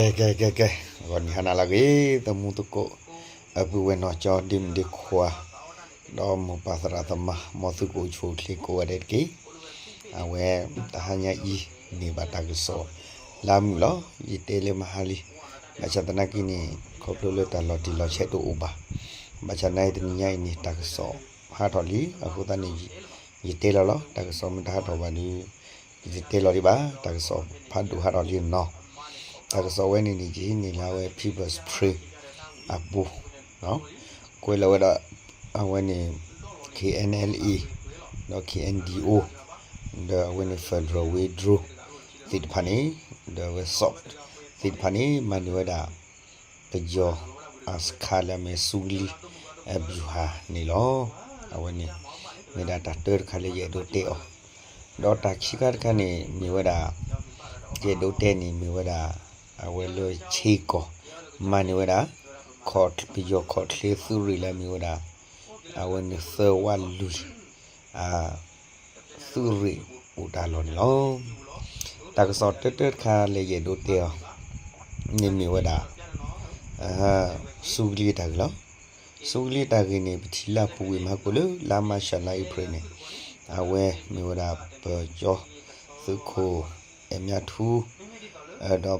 ကဲ ကဲ ကဲ ကဲ, ဂီၤနံၤဟါနၤလၢအဂ့ၤ သမူသကိး အပုၢ်ဝဲၢ်နီၢ်ကၠီ ဒ့မုၣ်ဒ့ခွါ ဒီးမိၢ်ပၢ်သရၣ်သမါ မ်သုကအိၣ်ဆူၣ်အိၣ်ချ့ကိးဂၤဒဲးတက့ၢ်. အဝဲ တဟါညါအံၤ န့ၢ်ဘၣ်တၢ်ကစီၣ်လၢအမုာ်လီၤ. ယတဲလၢမဟါလံ, ဘၣ်ဆၣ်သနာ်က့န့ၣ် ခီဖျိလၢတၢ်လီၤတံၢ်လီၤဆဲးတအိၣ်ဘၣ်. ဘၣ်ဆၣ်သနာ်က့တနံၤညါအံၤန့ၣ် တၢ်ကစီၣ်ဟးထီၣ်လံ, အဃိသတးန့ၣ် ယတဲလီၤလီၤ. တၢ်ကစီၣ်မ့ၢ်တဟးထီၣ်ဘၣ်ဒီး ယတတဲလီၤဒံးဘၣ်. တၢ်ကစီၣ်ဖးဒိၣ်ဟးထီၣ်လံနီၤ. တၢ်ကစီၣ်ဝဲန့ၣ်န့ၣ် ယဟံးန့ၢ်လၢအဝဲ People's Spring အပူၤ ကွဲးလီၤဝဲဒၣ် အဝဲန့ၣ် K N L A ဒီး K N D O ဒီးအဝဲန့ၣ် Federal Withdraw သ့ၣ်တဖၣ်န့ၣ် ဒီးအဝဲ SOP သ့ၣ်တဖၣ်န့ၣ် မၤန့ၢ်ဝဲဒၣ် ပယီၤအစခါလၢအမ့ၢ် ဆူကလံ အဗျူဟာ န့ၣ်လီၤ. အဝဲန့ၣ် မ့ၢ်ဒၣ်တၢ်တၢတခါလၢယအဲၣ်ဒိးတဲအီၤ, ဒီးတၢ်ခံခါတခါန့ၣ် မ့ၢ်ဝဲဒၣ် ယအဲၣ်ဒိးတဲန့ၣ် မ့ၢ်ဝဲဒၣ် အဝဲလၢဆ့ကီၢ် မၤန့ၢ်ဝဲဒၣ် ပယီၤခီၣ်ချ့သုးရ့ၣ်လၢအမ့ၢ်ဝဲဒၣ် အဝဲန့ၣ်သၢဝးလွံၢ် သုးရ့ၣ်အိၣ်တၢ်လီၢ်န့ၣ်လီၤ. တၢ်ကစီၣ်တၢတၢတခါလၢယအဲၣ်ဒိးတဲအီၤ န့ၣ်မ့ၢ်ဝဲဒၣ် ဆူကလံအတၢ်ဂ့ၢ်လီၤ. ဆူကလံအတၢ်ဂ့ၢ်န့ၣ် ပထံၣ်လၢအပူၤကွံာ်မးကိၣ်လၢ လါမၢ်ၡး လါအ့ဖြ့ၣ်န့ၣ် အဝဲမ့ၢ်ဝဲဒၣ် ပယီၤသုးခိၣ် အဲၣ်မၠါထူ ဒီးပတံ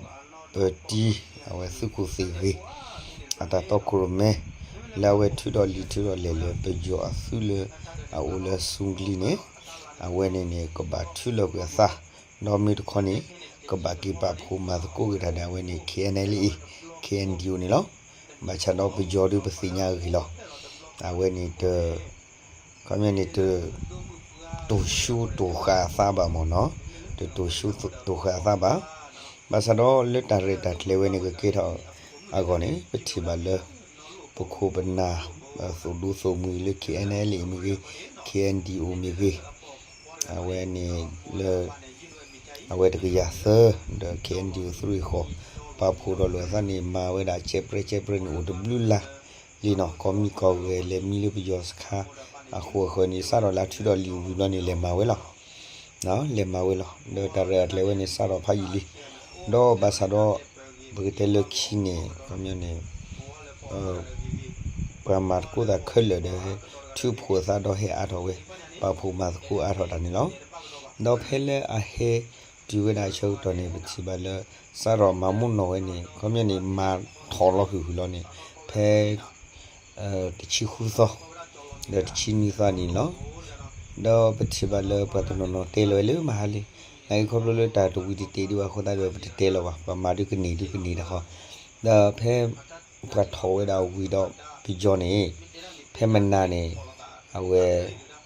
အဝဲသုးခိၣ်သ့ၣ်ဂ့ၤ အတၢ်တီခိၣ်ရိၣ်မဲ လၢအဝဲထုးထီၣ်လံာ်ထုးထီၣ်လဲၢ်လၢပယီၤအသုးလၢအအိၣ်လၢဆူကလံန့ၣ် အဝဲန့ၣ်န့ၣ် ကဘၣ်ထုးလီၤကွံာ်အသး ဒီးမ့ၢ်တခီန့ၣ် ကဘၣ်က့ၤပာ်ဖှိၣ်မၤသကိးက့ၤတၢ်ဒီးအဝဲန့ၣ် K N L A K N D O န့ၣ်လီၤ. ဘၣ်ဆၣ်ဒီးပယီၤဒုးပသ့ၣ်ညါအဂ့ၢ်လီၤ. အဝဲန့ၣ်တ ခီပညီန့ၣ် တတိာ်ဆူတိာ်ဃာ်အသးဘၣ်မ့ၢ်နီၤ, တတိာ်ဆူတိာ်ဃာ်အသးဘၣ်. ဘၣ်ဆၣ်ဒီးလၢတၢ်ရဲၣ်တၢ်ကျဲၤဝဲန့ၣ် ကကဲထီၣ်အဂီၢ်န့ၣ် ပထံၣ်ဘၣ်လၢ ပခိၣ်ပနၢ် သိၣ်ဒူသိၣ်မှံၤလၢ K N L A မ့ၢ်ဂ့ၤ, K N D O မ့ၢ်ဂ့ၤ, အဝဲန့ၣ်လၢ အဝဲတကယၤသၢ ဒီး K N D O သုးရ့ၣ်ဃီၤ ပာ်ဖှိၣ်ဒီးလိာ်အသးန့ၣ် မၤဝဲဒၣ်ကဲပြဲကဲပြဲန့ၣ် အိၣ်တဘျုးလါလံနီၤ, ကိးမံၤကိးဂၤလဲၤမံလၢပယီၤစခါ အဃိအဃၢၤန့ၣ် စးထီၣ်လၢထုးထီၣ်လံာ်ဝံၤဘျီန့ၣ် လဲၤမၤဝဲလီၤ. လဲၤမၤဝဲလီၤ. ဒီးတၢ်ရဲၣ်တၢ်ကျဲၤဝဲန့ၣ် စးထီၣ်ဖးယံာ်လံ. ဒီးဘၣ်ဆၣ်ဒီး ပကတဲလၢခံန့ၣ် ခီပညီန့ၣ် ပှၤမၤသကိးသးခဲလၢာ်ဒီး ထုးဖှိၣ်အသးဒီးဟဲအါထီၣ်ဝဲ ပာ်ဖှိၣ်မၤသကိးအါထီၣ်တၢ်န့ၣ်လီၤ. ဒီးဖဲလၢအဟဲတုၤဝဲဒၣ်အဆၢကတီၢ်န့ၣ် ပထံၣ်ဘၣ်လၢ စးထီၣ်မၤမူနီၣ်ဝဲန့ၣ် ခီပညီန့ၣ် မၤထီၣ်လီၤဟုၣ်ဟုၣ်လီၤန့ၣ် ဖဲ တဆံဃုသီ ဒီးတဆံနွံသီန့ၣ်လီၤ. ဒီးပထံၣ်ဘၣ်လၢပှၤတနီၤနီၤတဲလီၤဝဲလၢမဟါလံ, နာ်က့ခီဖျိလၢတၢ်တဝံၤတတဲာ်ဒံးဘၣ်အဃိသတးဒီး ပတတဲလီၤဘၣ်, ပှၤမၤဒုးကန့ၢ်ဒုးကန့ၢ်တခီ, ဒီးဖဲ ပှၤထီၣ်ဝဲဒၣ်ဝံၤဒီးပယီၤန့ၣ် ဖဲမနၤန့ၣ် အဝဲ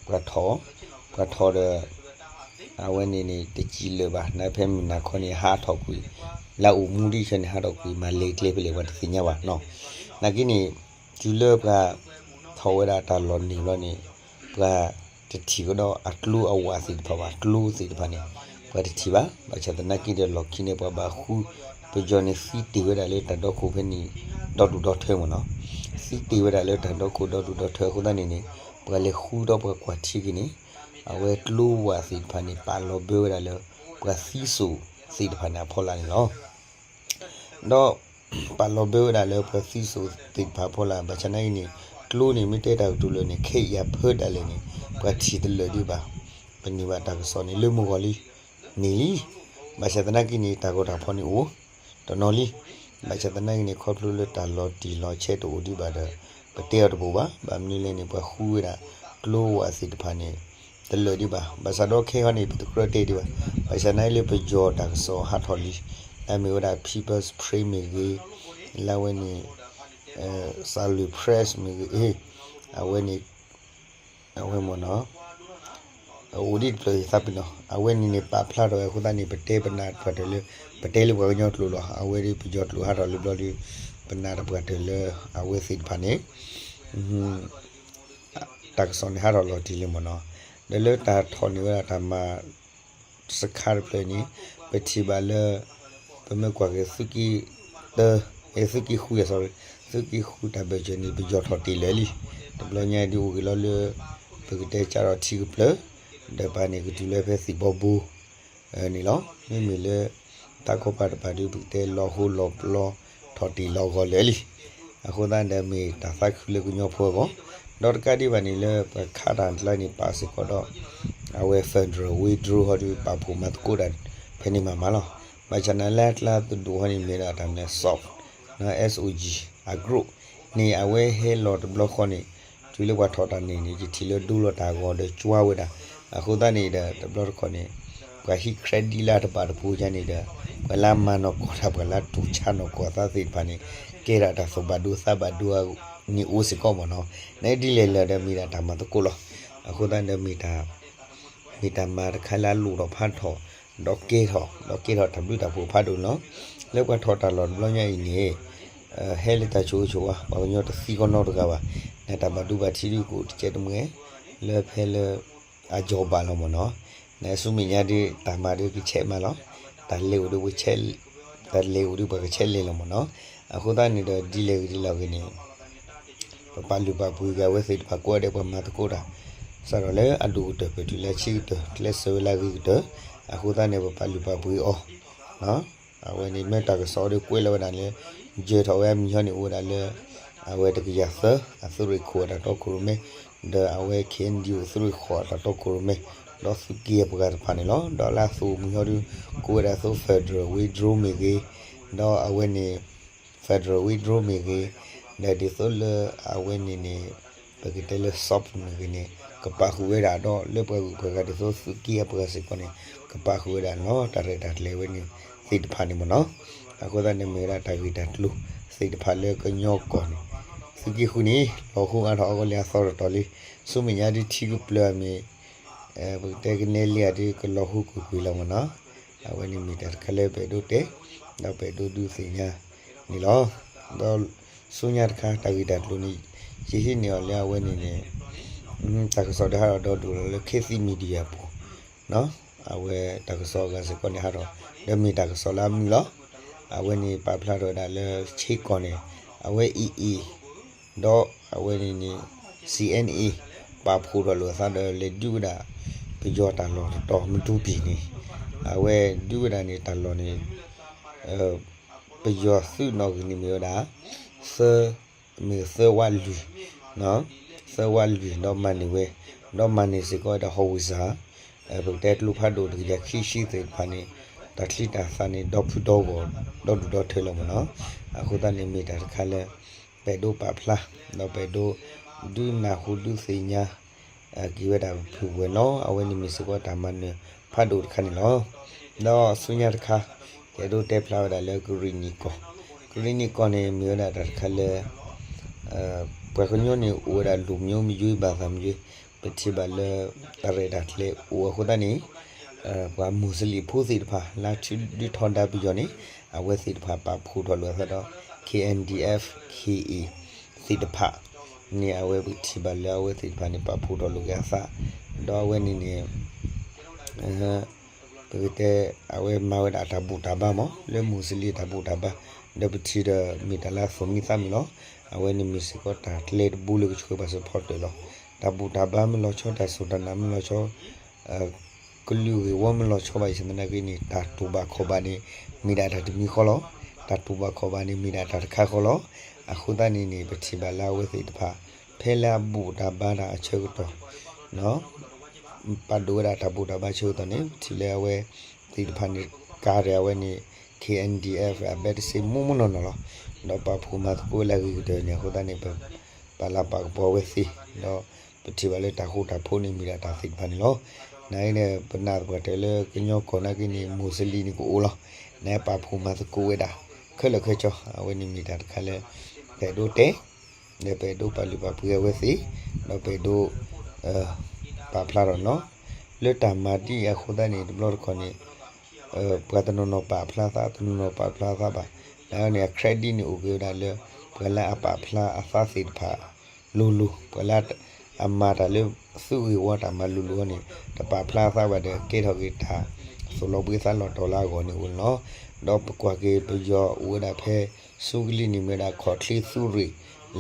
ပှၤထီၣ် ပှၤထီၣ်ဒီး အဝဲန့ၣ်န့ၣ် တစံးလၢာ်ဘၣ်, နာ်ဖဲမနၤခီန့ၣ် ဟးထီၣ်ကွံာ် လၢအအိၣ်မူဒ်ဆၢန့ၣ် ဟးထီၣ်ကွံာ် မၤလဲၤကျဲဖဲလဲၣ် ပှၤတသ့ၣ်ညါဘၣ်နီၤ. နာ်က့န့ၣ် တုၤလၢပှၤ ထီၣ်ဝဲဒၣ်တၢ်လီၢ်န့ၣ်ဘျီန့ၣ် ပှၤတထံၣ်ကဒီးအကျိအဝးသ့ၣ်တဖၣ်ဘၣ်, ကျိသ့ၣ်တဖၣ်န့ၣ် ပှၤတထံၣ်ဘၣ်. ဘၣ်ဆၣ်သနာ်က့ဒီးလီၢ်ခံန့ၣ် ပှၤဘၣ်ဃု ပယီၤန့ၣ်သံတ့ၢ်ဝဲဒၣ်လၢတၢ်ဒီခိၣ်ဖဲန့ၣ် ဒီဒူၣ်ဒီထၢမ့ၢ်နီၤ, သံတ့ၢ်ဝဲဒၣ်လၢတၢ်ဒီခိၣ်ဒီဒူၣ်ဒီထၢအဃိသတးန့ၣ်န့ၣ် ပှၤလဲၤဃုဒီးပှၤကွၢ်ထံက့ၤန့ၣ် အဝဲကျိဝးသ့ၣ်တဖၣ်န့ၣ် ပာ်လီၤဘၢဝဲဒၣ်လၢ ပှၤသံစိာ်သ့ၣ်တဖၣ်န့ၣ်အဖီလာ်န့ၣ်လီၤ. ဒီး ပာ်လီၤဘၢဝဲဒၣ်လၢပှၤသံစိာ်သ့ၣ်တဖၣ်အဖီလာ်, ဘၣ်ဆၣ်နာ်က့န့ၣ် ကျိန့ၣ်မ့ၢ်တဲတၢ်ကတိၤလၢာ်န့ၣ် ခဲအံၤအဖၢဒၣ်လဲာ်န့ၣ် ပှၤထံၣ်တလၢာ်ဒံးဘၣ်. ပန့ၢ်ဘၣ်တၢ်ကစီၣ်န့ၣ် လၢမုၢ်ဂီၤလံ န့ၣ်လံ. ဘၣ်ဆၣ်သနာ်က့န့ၣ် တၢ်ကီတၢ်ဖီန့ၣ်အိၣ်တနီၤလံ. ဘၣ်ဆၣ်သနာ်က့န့ၣ် ခီဖျိလၢတၢ်လီၤတံၢ်လီၤဆဲးတအိၣ်ဒံးဘၣ်ဒီး ပတဲအီၤတဘိးဘၣ်. ဘၣ်မနုၤလဲၣ်န့ၣ် ပှၤဃုဝဲဒၣ် ကျိဝးသ့ၣ်တဖၣ်န့ၣ် တလၢာ်ဒံးဘၣ်. ဘၣ်ဆၣ်ဒီးခဲအံၤန့ၣ် ပတကြၢးတဲဒံးဘၣ်. ဘၣ်ဆၣ်သနာ်က့လၢပယီၤတၢ်ကစီၣ်ဟးထီၣ်လံ, လၢမ့ၢ်ဝဲဒၣ် People's Spring မ့ၢ်ဂ့ၤ, လၢဝဲန့ၣ် Salween Press မ့ၢ်ဂ့ၤ, အဝဲန့ၣ် အဝဲမ့ၢ်နီၤ အိၣ်ဒံးတဖျၢၣ်သးပ့ၤနီၤ, အဝဲန့ၣ်န့ၣ် ပာ်ဖျါထီၣ်ဝဲအဃိသတးန့ၣ် ပတဲပနာ်တပှၤတၢၢ်လၢ ပတဲလၢပှၤကညီကျိာ်လီၤ. အဝဲဒၣ်ပယီၤကျိာ်ဟးထီၣ်လံဘျီဒီး ပနာ်တပှၤတၢၢ်လၢအဝဲသ့ၣ်တဖၣ်န့ၣ် တၢ်ကစီၣ်န့ၣ်ဟးထီၣ်လီၤတံၢ်လံမ့ၢ်နီၤ. ဒီးလၢတၢ်ထီၣ်န့ၢ်ဝဲဒၣ်တၢ်မၤ စခါတဖျၢၣ်န့ၣ် ပထံၣ်ဘၣ်လၢ ပမ့ၢ်ကွၢ်က့ၤသုးက့တၢ အဲ သုးက့ဃု sorry သုးက့ဃုတၢ်ဘၢၣ်စၢၤန့ၣ် ပယီၤထီၣ်တ့ၢ်လၢာ်လံ. တဘျီညါဒုးအိၣ်ဂ့ၤလီၤလၢ ပကတဲကၢ်ထီၣ်ထံကပျၢၢ် ဒီးပာ်န့ၢ်ကတုၤလၢဖဲသံၣ်ဘီဘိ န့ၣ်လီၤ. မ့မ့ၢ်လၢ တၢ်ကီၢ်ပၤတပၤဒုး ပကတဲလီၤဟိလီၤပျီ ထီၣ်တံၢ်လီၤဂီၤလၢာ်လံ. အဃိသတးဒီးမ့ၢ်တၢ်သးခုလၢကညီဖိအဂီၢ်, ဒီးတကးဒံးဘၣ်န့ၣ် လၢပှၤခးတၢ်ကျါန့ၣ် ပာ်စ့ၢ်ကီးဒီး အဝဲ federal withdraw ဟီဒုး ပာ်ဖှိၣ်မၤသကိးတၢ်ဖဲန့ၣ်မၤမးလီၤ. ဘၣ်ဆၣ်န့ၣ်လၢအကျါသဒိၣ်ဟီန့ၣ် မ့ၢ်ဒၣ်တၢ်မနုၤ SOG, SOG အgroupန့ၣ် အဝဲဟဲလီၤတဘျီဃီန့ၣ် တုၤလၢပှၤထီၣ်တၢ်န့ၣ်န့ၣ် ယထံၣ်လၢဒိလီၤတၢ်အဂီၢ်ဒီးကွၢ်ဝဲဒၣ်. အဃိသတးန့ၣ်ဒီး တဘျီတခီၣ်န့ၣ် ပှၤဟံး credit လၢအတဘၣ်တပူၤယါန့ၣ်ဒီး ပှၤလၢအမၤနီၢ်ကီၢ်တၢ် ပှၤလၢအတူၢ်ဆါနီၢ်ကီၢ်အသးသ့ၣ်တဖၣ်န့ၣ် ကဲထီၣ်တၢ်သူၣ်ဘၣ်ဒိသးဘၣ်ဒိန့ၣ်အိၣ်စ့ၢ်ကီးမ့ၢ်နီၤ. နဒ်လဲၣ်လၢာ်ဒီးမ့ၢ်ဒၣ်တၢ်မၤသကိးလီၤ. အဃိသတးဒီး မ့ၢ်တၢ်မၤတခါလၢအလိၣ်ထီၣ်ဖးထီၣ် ဒီးကဲထီၣ် ဒီးကဲထီၣ်တၢ်ဘျုးတၢ်ဖှိၣ်ဖးဒိၣ်န့ၣ်လီၤ. လၢပှၤထီၣ်တၢ်လီၢ်တဘျီညါအံၤန့ၣ် ဟဲလၢတၢ်ဆိၣ်ဂ့ၤဆိၣ်ဝါ ပှၤကညီတသံကီးနီတဂၤဘၣ်. နတၢ်ဘၣ်ဒိဘၣ်ထံးဒုးကအိၣ်တကဲးတမှဲၤ လၢဖဲလၢ အကီၢ်ဘၣ်လီၤမ့ၢ်နီၤ. နဆူမဲာ်ညါဒုး တၢ်မၤဒုးကဆဲးမးလီၤ. တၢ်လဲၤအိၣ်ဒုး တၢ်လဲၤအိၣ်ဒုးပှၤကဆဲးလဲၤလီၤမ့ၢ်နီၤ. အဃိသတးန့ၣ်ဒီး ဒ်လဲၣ်ဂ့ၤဒ်လဲၣ်ဂ့ၤန့ၣ် ပပာ်လုၢ်ပာ်ပှ့ၤက့ၤအဝဲသ့ၣ်တဖၣ် ကိးဂၤဒဲးပှၤမၤသကိးတၢ် စးထီၣ်လၢအဒိၣ်ကတၢၢ် ပတုၤလၢအဆံးကတၢၢ် ကျဲးစၢးဝဲလၢအဂ့ၤကတၢၢ်. အဃိသတးန့ၣ် ပပာ်လုၢ်ပာ်ပှ့ၤအီၤ အဝဲန့ၣ်မ့ၢ်တၢ်ကစီၣ်ဒီးကွဲးလီၤဝဲဒၣ်လၢ ယၢၤထီၣ်ဝဲအမံၤဟီန့ၣ် အိၣ်ဝဲဒၣ်လၢ အဝဲတကယၤသၢ အသုးရ့ၣ်ခိၣ်အတၢ်တီခိၣ်ရိၣ်မဲ ဒီးအဝဲ KNDO သုးရ့ၣ်ဃိးအတၢ်တီခိၣ်ရိၣ်မဲ ဒီးသုးက့ယဲၢ်ပှၤတဖၣ်န့ၣ်လီၤ. ဒီးလၢအသုးမံၤဟီဒုး ကိးဝဲဒၣ်အသုး federal withdraw မ့ၢ်ဂ့ၤ, ဒီးအဝဲန့ၣ် federal withdraw မ့ၢ်ဂ့ၤ, ဒီးဒ်သိးလၢအဝဲန့ၣ်န့ၣ် ပကတဲလၢ soft မ့ၢ်ဂ့ၤန့ၣ် ကပာ်ဃုာ်ဝဲဒၣ်ဒီး လၢပှၤဂုၤပှၤဂၤဒ်သိးသုးက့ယဲၢ်ပှၤစ့ၢ်ကီးန့ၣ် ကပာ်ဃုာ်ဝဲဒၣ်န့ၣ်လီၤ. တၢ်ရဲၣ်တၢ်ကျဲၤဝဲန့ၣ်သ့ၣ်တဖၣ်န့ၣ်မ့ၢ်နီၤ. အဃိသတးန့ၣ်မ့ၢ်ဝဲဒၣ်တၢ်ဂ့ၢ်တၢ်ကျိၤ သ့ၣ်တဖၣ်လၢကညီကီၢ်န့ၣ် သုးက့ဃုန့ၣ် လီၤဟူအါထီၣ်အဂီၢ်လံအသီတတီၤလံ. ဆူမဲာ်ညါဒုးထံကပျၢၤအမ့ၢ် ပကတဲကနဲလံအဒုးကလီၤဟူကွ့ၢ်ကွ့ၢ်လီၤမ့ၢ်နီၤ. အဝဲန့ၣ်မ့ၢ်တၢ်တခါလၢပအဲၣ်ဒိးတဲ ဒီးပအဲၣ်ဒိးဒုးသ့ၣ်ညါန့ၣ်လီၤ. ဒီးဆူညါတခါတၢ်ဂ့ၢ်တၢ်ကျိၤန့ၣ် ယဟံးန့ၢ်အီၤလၢအဝဲန့ၣ်န့ၣ် တၢ်ကစီၣ်ဒီးဟးထီၣ်ဒီဒူၣ်လီၤလၢ ခေတ်သစ် Media အပူၤ အဝဲတၢ်ကစီၣ်အဂၤစ့ၢ်ကီးန့ၣ်ဟးထီၣ် ဒီးမ့ၢ်တၢ်ကစီၣ်လၢအမုာ်လီၤ. အဝဲန့ၣ်ပာ်ဖျါထီၣ်ဝဲဒၣ်လၢ ဆ့ကီၢ်န့ၣ် အဝဲ AA ဒီးအဝဲန့ၣ်န့ၣ် CNA ပာ်ဖှိၣ်ထီၣ်လိာ်အသးဒီးလဲၤဒုးဝဲဒၣ် ပယီၤတၢ်လီၢ်တတီၤ မတူပီန့ၣ် အဝဲဒုးဝဲဒၣ်န့ၣ်တၢ်လီၢ်န့ၣ် ပယီၤသုးနီၣ်ဂံၢ်န့ၣ်မ့ၢ်ဝဲဒၣ် သၢ မ့ၢ်သၢဝးလွံၢ် သၢဝးလွံၢ်ဒီးမၤန့ၢ်ဝဲ ဒီးမၤန့ၢ်စ့ၢ်ကီးဝဲဒၣ် howitzer ပကတဲကျိဖးဒိၣ်တကယၤခံဆံသ့ၣ်တဖၣ်န့ၣ် တၢ်ချံတၢ်သၣ်န့ၣ် ဒီဖုဒီဂီၢ် ဒီဒူၣ်ဒီထၢလီၤမ့ၢ်နီၤ. အဃိသတးန့ၣ်မ့ၢ်တၢ်တခါလၢ ပအဲၣ်ဒိးပာ်ဖျါ ဒီးပအဲၣ်ဒိး ဒုးနၢ်ဟူဒုးသ့ၣ်ညါ က့ၤဝဲဒၣ်ပပုၢ်ဝဲၢ်လီၤ. အဝဲန့ၣ်မ့ၢ်စ့ၢ်ကီးတၢ်မၤနၢၤဖးဒိၣ်တခါန့ၣ်လီၤ. ဒီးဆူညါတခါ ကအဲၣ်ဒိးတဲဖျါဝဲဒၣ်လၢကရံၣ်နံၣ်ကီၢ်, ကရံၣ်နံၣ်ကီၢ်န့ၣ် မ့ၢ်ဝဲဒၣ်တၢ်တခါလၢ ပှၤကညီန့ၣ်အိၣ်ဝဲဒၣ်လူမျိုးမံၤယွံ ဘၣ်သၣ်မံၤယွံ, ပထံၣ်ဘၣ်လၢ တၢ်ရဲၣ်တၢ်ကျဲၤအိၣ်အဃိသတးန့ၣ် ပှၤမူးစလ့ၣ်ဖိသ့ၣ်တဖၣ် လၢထုးဒုးထီဒါပယီၤန့ၣ် အဝဲသ့ၣ်တဖၣ်ပာ်ဖှိၣ်ထီၣ်လိာ်အသးဒီး K N D F K A သ့ၣ်တဖၣ်န့ၣ် အဝဲပထံၣ်ဘၣ်လၢအဝဲသ့ၣ်တဖၣ်န့ၣ် ပာ်ဖှိၣ်ထီၣ်လိာ်က့ၤအသး ဒီးအဝဲန့ၣ်န့ၣ် ပကတဲ အဝဲမၤဝဲဒၣ်အတၢ်ဘူၣ်တၢ်ဘါမး လၢမူးစလ့ၣ်တၢ်ဘူၣ်တၢ်ဘါ ဒီးပထံၣ်ဒီးမ့ၢ်တၢ်လၢအသူၣ်မံသးမုာ်လီၤ. အဝဲန့ၣ်မ့ၢ်စ့ၢ်ကီးတၢ်ကျဲတဘိလၢကဆှၢပှၤ support တၢၢ်လီၤ. တၢ်ဘူၣ်တၢ်ဘါမ့ၢ်လီၤဆီ တၢ်စူၢ်တၢ်နာ်မ့ၢ်လီၤဆီ ကလုာ်ဂ့ၢ်ဝီမ့ၢ်လီၤဆီဘၣ်အံၤ သနာ်က့န့ၣ် တၢ်တူၢ်ဘၣ်ခီၣ်ဘၣ်န့ၣ် မ့ၢ်ဒၣ်တၢ်တမံၤဃီလီၤ. တၢ်တူၢ်ဘၣ်ခီၣ်ဘၣ်န့ၣ် မ့ၢ်ဒၣ်တၢ်တခါဃီလီၤ. အဃိသတးန့ၣ်န့ၣ် ပထံၣ်ဘၣ်လၢအဝဲသ့ၣ်တဖၣ် ဖဲလၢအဘူၣ်တၢ်ဘါတၢ်အဆၢကတီၢ် ပာ်ဒိၣ်ဝဲဒၣ်တၢ်ဘူၣ်တၢ်ဘါဆၢကတီၢ်န့ၣ် ပထံၣ်လၢအဝဲသ့ၣ်တဖၣ်န့ၣ် ကၤဒီးအဝဲန့ၣ် K N D F အဘဲတစ့မူးမူးနီၢ်နီၢ်လီၤ. ဒီးပာ်ဖှိၣ်မၤသကိးဝဲလၢအဂ့ၤကတၢၢ်န့ၣ် အဃိသတးန့ၣ် ပ ပာ်လၤပာ်ကပီၤဝဲသ့ၣ် ဒီးပထံၣ်ဘၣ်လၢတၢ်ဃူတၢ်ဖိးန့ၣ် မ့ၢ်ဒၣ်တၢ်သ့ၣ်တဖၣ်န့ၣ်လီၤ. နာ်က့ဒီး ပနာ်သပှၢ်တၢၢ်လၢကညီကီၢ်နာ်က့န့ၣ် မူးစလ့ၣ်န့ၣ်ကအိၣ်လီၤ. နာ်ပာ်ဖှိၣ်မၤသကိးဝဲဒၣ် ခဲလၢာ်ခဲဆ့ အဝဲန့ၣ်မ့ၢ်တၢ်တခါလၢ ပအဲၣ်ဒိးတဲ ဒီးပအဲၣ်ဒိးပာ်လုၢ်ပာ်ပှ့ၤအဝဲသ့ၣ် ဒီးပအဲၣ်ဒိး ပာ်ဖျါထီၣ်န့ၣ်လီၤ. လၢတၢ်မၤဒ်အံၤအဃိသတးန့ၣ် တဘျီတခီၣ်န့ၣ် ပှၤတနီၤနီၤပာ်ဖျါသး တနီၤနီၤပာ်ဖျါသးဘၣ်. နာ်က့န့ၣ် အ credit န့ၣ်အိၣ်က့ၤဝဲဒၣ်လၢ ပှၤလၢအပာ်ဖျါအသးသ့ၣ်တဖၣ်လိၤလိၤ ပှၤလၢအမၤတၢ်လၢသုးဂ့ၢ်ဝီတၢ်မၤလိၤလိၤန့ၣ် တပာ်ဖျါအသးဘၣ်ဒီး ကဲထီၣ်က့ၤတၢ်သိၣ်လိဘှံးသးလီၤတီၤလၢအဂီၢ်န့ၣ်အိၣ်န့ၣ်လီၤ. ဒီးပကွၢ်က့ၤပယီၤအိၣ်ဝဲဒၣ်ဖဲ ဆူကလံၤန့ၣ်မ့ၢ်ဝဲဒၣ်ခီၣ်ချ့သုးရ့ၣ်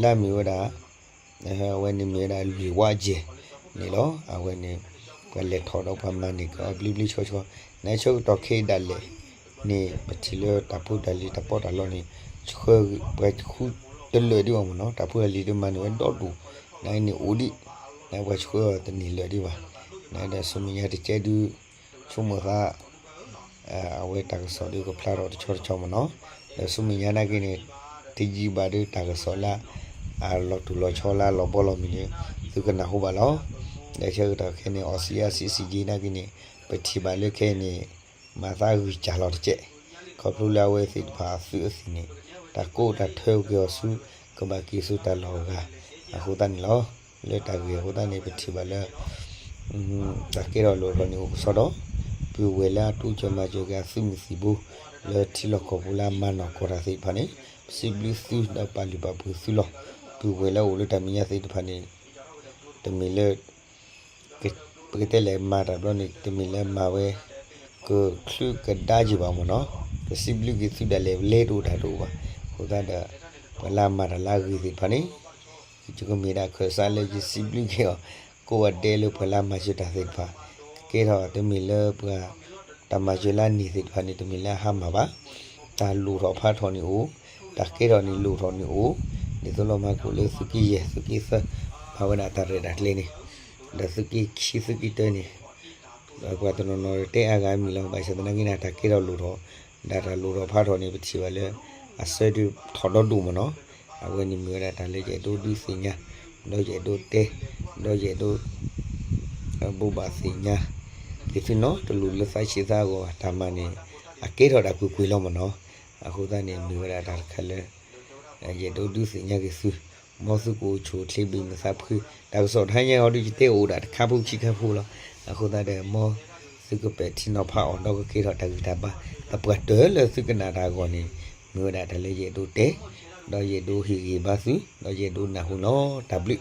လၢအမ့ၢ်ဝဲဒၣ် အဝဲန့ၣ်မ့ၢ်ဝဲဒၣ်လွံၢ်ဝါယဲၢ်န့ၣ်လီၤ. အဝဲန့ၣ် ပှၤလဲၤထီၣ်ဒီးပှၤမၤန့ၢ်က့ၤအီၤဘျ့ဘျ့ဆှီဆှီ နဆၢကတီၢ်ခဲအံၤဒၣ်လဲာ် န့ၣ် ပထံၣ်လၢတၢ်ဖိတၢ်လံၤတၢ်ပီးတၢ်လီန့ၣ် ဆှၢပှၤဃုတလၢာ်ဒံးဘၣ်မ့ၢ်နီၤ, တၢ်ဖိတၢ်လံၤဒ်မၤန့ၢ်ဝဲဒီဒူၣ်, နာ်က့န့ၣ်အိၣ်ဒံး, နာ်က့ပှၤဆှၢအီၤတန့ၢ်လၢာ်ဒံးဘၣ်, နာ်က့ဒီးဆူမဲာ်ညါတကဲဒုး ဆိကမိၣ်သး အဝဲတၢ်ကစီၣ်ဒုးကဖျါထီၣ်တဆီတဆီမ့ၢ်နီၤ, ဒီးဆူမဲာ်ညါနာ်က့န့ၣ် တယံာ်ဘၣ်ဒုးတၢ်ကစီၣ်လၢ အလီၤတူၢ်လီၤဆီလၢအလီၤဘီလီၤမုၢ်န့ၣ် သုကနၢ်ဟူဘၣ်လီၤ. ဒီးဆၢကတီၢ်ခဲအံၤန့ၣ် အီစံယါ စံစံယ့ နာ်က့န့ၣ် ပထံၣ်ဘၣ်လၢခဲအံၤန့ၣ် မၤသးဂံၢ်စၢ်လီၤတကဲး, ခီဖျိလၢအဝဲသ့ၣ်တဖၣ်အသုးအသံၣ်န့ၣ် တၢ်ကိးတၢ်ထၢက့ၤအီၤဆူ ကဘၣ်က့ၤဆူတၢ်လီၢ်အဂၤ အဃိသတးန့ၣ်လီၤ. လၢတၢ်ဂ့ၢ်အဃိသတးန့ၣ် ပထံၣ်ဘၣ်လၢ တၢ်ကဲထီၣ်လိၣ်ထီၣ်န့ၣ်အိၣ်ကစီဒီ, ပုၢ်ဝဲၢ်လၢအတိစၢၤမၤစၢၤက့ၤအသုးမုၢ်သံၣ်ဘိ လၢထံလီၢ်ကီၢ်ပူၤလၢအမၤနီၢ်ကီၢ်တၢ်သ့ၣ်တဖၣ်န့ၣ် ပစံးဘျုးသုဒီးပာ်လုၢ်ပာ်ပှ့ၤသုလီၤ. ပုၢ်ဝဲၢ်လၢအအိၣ်လၢတၢ်မဲာ်ညါသ့ၣ်တဖၣ်န့ၣ် တမ့ၢ်လၢ ပကတဲလဲၣ်မၤတၢ်ဘျီန့ၣ် တမ့ၢ်လၢမၤဝဲ ကချုးကဒါက့ၤဘၣ်မ့ၢ်နီၤ, ကစံးဘျုးက့ၤသုဒၣ်လဲာ်လဲၤတအိၣ်တၢ်တအိၣ်ဘၣ်. အဃိသတးဒီး ပှၤလၢအမၤတၢ်လၢအဂ့ၤသ့ၣ်တဖၣ်န့ၣ် ယကမ့ၢ်ဒၣ်ခၢၣ်စးလၢယစံးဘျုးက့ၤအီၤ ကိးဂၤဒဲးလၢပှၤလၢအမၤစၢၤတၢ်သ့ၣ်တဖၣ် ကကဲထီၣ်တမ့ၢ်လၢပှၤ တၢ်မၤစၢၤလၢအန့ၢ်သ့ၣ်တဖၣ်န့ၣ် တမ့ၢ်လၢအဟါမၢ်ဘၣ်. တၢ်လိၣ်ထီၣ်ဖးထီၣ်န့ၣ်အိၣ်, တၢ်ကဲထီၣ်န့ၣ်လိၣ်ထီၣ်န့ၣ်အိၣ်, ဒ်သိးလီၤမၤကိၣ်လၢသုးက့ယဲၢ် သုးက့သၢ မၤဝဲဒၣ်တၢ်ရဲၣ်တၢ်ကျဲၤန့ၣ်, ဒီးသုးက့ခံသုးက့တၢန့ၣ် ပှၤတနီၤနီၤတဲအါဂၤမံၤလီၤ, ဘၣ်ဆၣ်သနာ်က့န့ၣ် တၢ်ကဲထီၣ်လိၣ်ထီၣ် ဒၣ်တၢ်လိၣ်ထီၣ်ဖးထီၣ်န့ၣ် ပထံၣ်ဘၣ်လၢ အဆၢဒုးထီၣ်ဒီဒူၣ်မ့ၢ်နီၤ. အဝဲန့ၣ်မ့ၢ်ဝဲဒၣ်တၢ်လၢယအဲၣ်ဒိးဒုးသ့ၣ်ညါ, ဒီးယအဲၣ်ဒိးတဲ, ဒီးယအဲၣ်ဒိး ဘိးဘၣ်သ့ၣ်ညါ က့ၤသုနီတလူၤလၢသးဆံးသးအဂီၢ်ဘၣ်, တၢ်မၤန့ၣ် အကဲထီၣ်ဒၣ်ကွ့ၢ်ကွ့ၢ်လီၤမ့ၢ်နီၤ. အဃိသတးန့ၣ် မ့ၢ်ဝဲဒၣ်တၢ်တခါလၢ ယအဲၣ်ဒိးဒုးသ့ၣ်ညါက့ၤသု, မ်သုကအိၣ်ဆူၣ်အိၣ်ချ့ဘၣ်မုာ်သးဖှံ, တၢ်ကစီၣ်တဟါညါအံၤဒုး ယတဲအိၣ်ဒၣ်တခါဖိခံခါဖိလီၤ. အဃိသတးဒီး မ်သုကပဲာ်ထံနီၤဖးအီၤ ဒီးကကဲထီၣ်တၢ်ဂံၢ်တၢ်ဘါ အပှၤတၢၢ်လၢသုကနၣ်တၢ်အဂီၢ်န့ၣ် မ့ၢ်ဝဲဒၣ်တၢ်လၢယအဲၣ်ဒိးတဲ, ဒီးယအဲၣ်ဒိးဟ့ၣ်ဂံၢ်ဘါသု, ဒီးယအဲၣ်ဒိးနၢ်ဟူလီၤ. တၢ်ဘျုး